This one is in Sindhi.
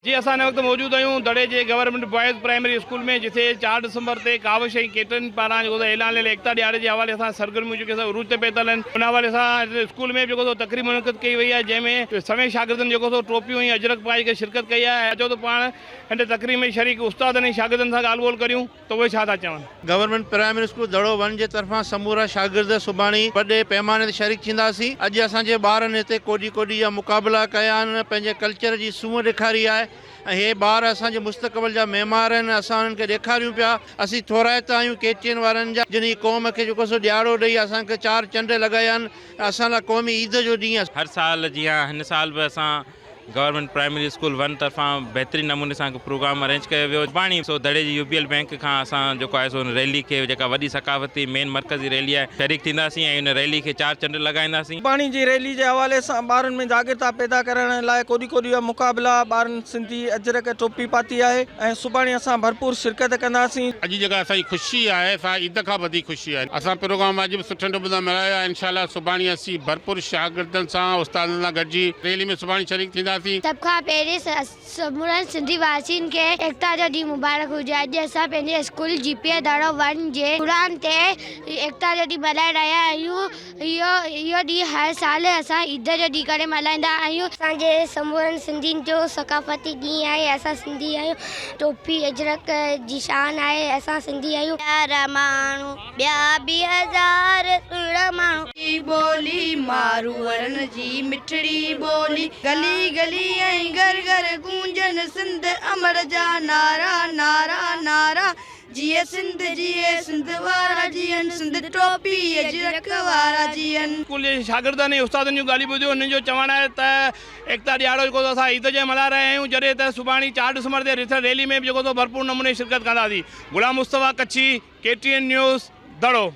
جي اسان هن وقت موجود آهيون دڙي جي گورنمينٽ بوائز پرائمري اسڪول ۾ جتي چار ڊسمبر تي ڪاوش ۽ ڪيٽرن پاران جيڪو سو اعلان ليل ايڪتا ڏهاڙي جي حوالي سان سرگرميون جيڪي سو عروج تي پهتل آهن ان حوالي سان اسڪول ۾ به جيڪو سو تقريب منعقد ڪئي وئي آهي جنهن ۾ سوين شاگردن جيڪو سو ٽوپيون ۽ اجرڪ پائي ڪري شرڪت ڪئي آهي اچو ته پاڻ هن تقريب ۾ شريڪ استادن ۽ شاگردن سان ڳالهه ٻولهه ڪريون. ته اهي ڇا ٿا چون؟ گورنمينٽ پرائمري اسڪول دڙو ون جي طرفان سمورا شاگرد سڀاڻي وڏي پيماني تي شريڪ ٿينداسين. اڄ اسان جي ٻارن هتي ڪوڏي ڪوڏي جا مقابلا ڪيا آهن، پنهنجي ڪلچر جي سونهن ڏيکاري آهي ۽ هي ٻار اسان جي مستقبل جا معمار آهن، اسان انهن کي ڏيکاريون پيا. اسين ٿورائتا آهيون ڪي ٽي اين وارن جا جن هي قوم کي جيڪو سو ڏيهاڙو ڏئي اسان کي چار چنڊ لڳايا آهن ۽ اسان لاء قومي عيد جو ڏينهن آهي. هر سال جيان هن سال به اسان گورنمينٽ پرائمري اسڪول ون طرفان بهترين نموني سان هڪ پروگرام ارينج ڪيو ويو سڀاڻي سو دڙي جي يو بي ايل بينڪ کان اسان جيڪو آهي سو ان ريلي کي جيڪا وڏي ثقافتي مين مرڪزي ريلي آهي شريڪ ٿينداسين ۽ ان ريلي کي چار چنڊ لڳائينداسين. سڀاڻي جي ريلي جي حوالي سان ٻارن ۾ جاڳرتا پيدا ڪرڻ لاء ڪوڏي ڪوڏي جا مقابلا ٻارن سنڌي اجرڪ ٽوپي پاتي آهي ۽ سڀاڻي اسان ڀرپور شرڪت ڪنداسين. اڄ جيڪا اسان جي خوشي آهي سا عيد کان وڌيڪ خوشي آهي اسان پروگرام اڄ به سٺي نموني سان ملهايو آهي انشاء الله سڀاڻي اسين ڀرپور شاگردن سان استادن سان گڏجي ريلي ۾ سڀاڻي شريڪ ٿينداسين. سڀ کان پهرين سمورن سنڌي واسين کي ايڪتا جو ڏينهن مبارڪ هجي. اڄ اسان پنهنجي اسڪول جي پي اي دڙو ون جي گرائونڊ تي ايڪتا جو ڏينهن ملهائي رهيا آهيون. اهو اهو ڏينهن هر سال اسان عيد جو ڏينهن ڪري ملهائيندا آهيون. اسان جي سمورن سنڌين جو ثقافتي ڏينهن آهي اسان سنڌي آهيون ٽوپي اجرڪ جي شان آهي اسان سنڌي آهيون. پيارا ماڻهو ٻيا به هزار سهڻا ماڻهو. ٻولي ماروئڙن جي مٺڙي ٻولي گلي گلي ۽ گهر گهر گونجن سنڌ امڙ جا نعرا نعرا نعرا جيئي سنڌ جيئي سنڌ وارا جيئن سنڌ ٽوپي اجرڪ وارا جيئن. اسڪول جي شاگردن ۽ استادن جون ڳالهيون ٻڌيون انهن جو چوڻ آهي ته ايڪتا ڏهاڙو جيڪو اسان عيد جي ملهائي رهيا آهيون جڏهن ته سڀاڻي چار ڊسمبر تي رٿيل ريلي ۾ به جيڪو سو ڀرپور نموني شرڪت ڪنداسين Ghulam Mustafa Kachhi K T N news Daro.